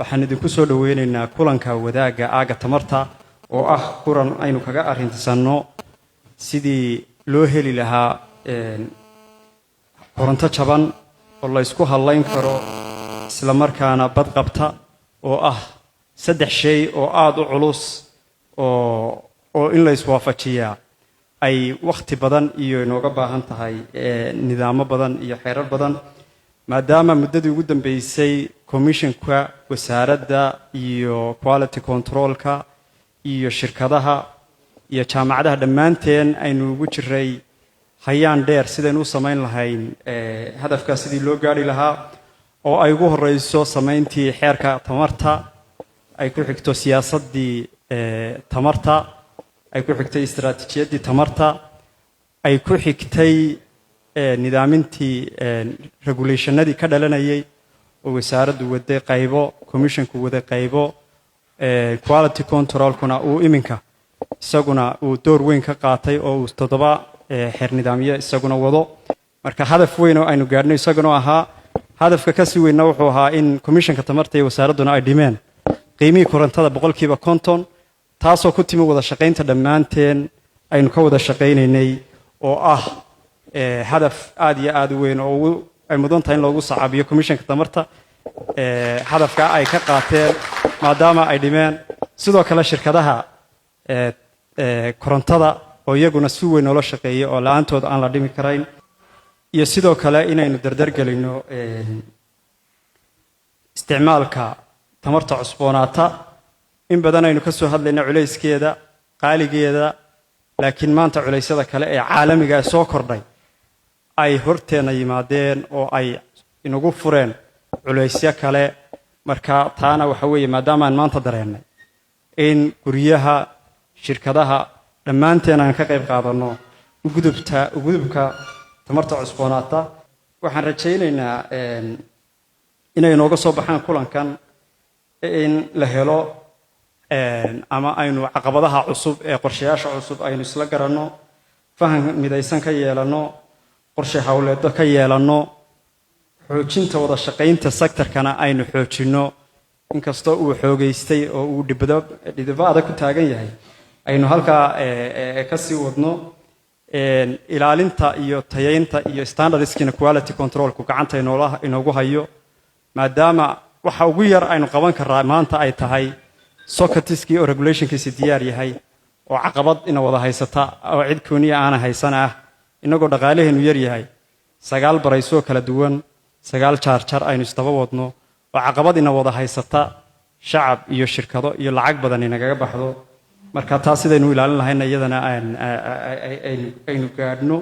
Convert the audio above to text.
Waxaan idinku soo dhoweynaynaa kulanka wadaagga aagga tamarta, oo ah kulan aynu kaga arrintisanno sidii loo heli lahaa koronto jaban oo la ysku hallayn karo, isla markaana badqabta, oo ah saddex shay oo aada u culus oo in la iswaafajiyaa ay wakhti badan iyo inooga baahan tahay nidaamo badan iyo xeerar badan. Maadaama muddadii ugu dambeysay commissionka, wasaaradda iyo quality controlka iyo shirkadaha iyo jaamacadaha dhammaanteen aynu ugu jiray hayaan dheer sidaynu u samayn lahayn hadafkaas, sidii loo gaari lahaa, oo ay ugu horeyso samayntii xeerka tamarta, ay ku xigto siyaasaddii tamarta, ay ku xigtay istaraatiijiyaddii tamarta, ay ku xigtay nidaamintii regulationadii ka dhalanayay, oo wasaaraddu waday qaybo, commissionku waday qaybo, quality controlkuna uu iminka isaguna uu door weyn ka qaatay oo uu toddoba xeer nidaamyo isaguna wado. Marka hadaf weyn oo aynu gaadhno isaguna ahaa. Hadafka kasii weynna wuxuu ahaa in commissionka tamarta iyo wasaaradduna ay dhimeen qiimihii korontada 50%, taasoo ku timi wada shaqaynta dhammaanteen aynu ka wada shaqaynaynay, oo ah hadaf aada iyo aada u weyn oo ay mudan tahay in loogu sacabiyo commissionka tamarta hadafka ay ka qaateen maadaama ay dhimeen. Sidoo kale shirkadaha korontada oo iyaguna si weyn noola shaqeeyay oo la-aantood aan la dhimi karayn, iyo sidoo kale inaynu dardargelino isticmaalka tamarta cusboonaata. In badan aynu ka soo hadlayna culayskeeda, qaaligeeda, laakiin maanta culaysyada kale ee caalamiga ee soo kordhay ay horteenna yimaadeen oo ay inagu fureen culaysyo kale. Marka taana waxa weeye, maadaama aan maanta dareennay in guryaha, shirkadaha, dhammaanteen aan ka qayb qaadanno ugudubka tamarta cusboonaata, waxaan rajaynaynaa inay nooga soo baxaan kulankan in la helo ama aynu caqabadaha cusub ee qorshayaasha cusub aynu isla garanno, faham midaysan ka yeelanno, qorshe howleedo ka yeelanno, xoojinta wada shaqaynta sectorkana aynu xoojinno, inkastoo uu xoogaystay oo uu dhibado dhidibo adag ku taagan yahay, aynu halkaa ka sii wadno ilaalinta iyo tayeynta iyo standardskiina quality controlku gacanta inoogu hayo, maadaama waxa ugu yar aynu qaban karaa maanta ay tahay socketiskii oo regulationkiisi diyaar yahay, oo caqabad ina wada haysata oo cid kooniya aana haysan ah, inagoo dhaqaalaheenu yar yahay, sagaal baraysoo kala duwan, sagaal charger aynu isdaba wadno, oo caqabad ina wada haysata, shacab iyo shirkado iyo lacag badan inagaga baxdo. Marka taas sidaynu ilaalin lahayna iyadana aynu gaadhno.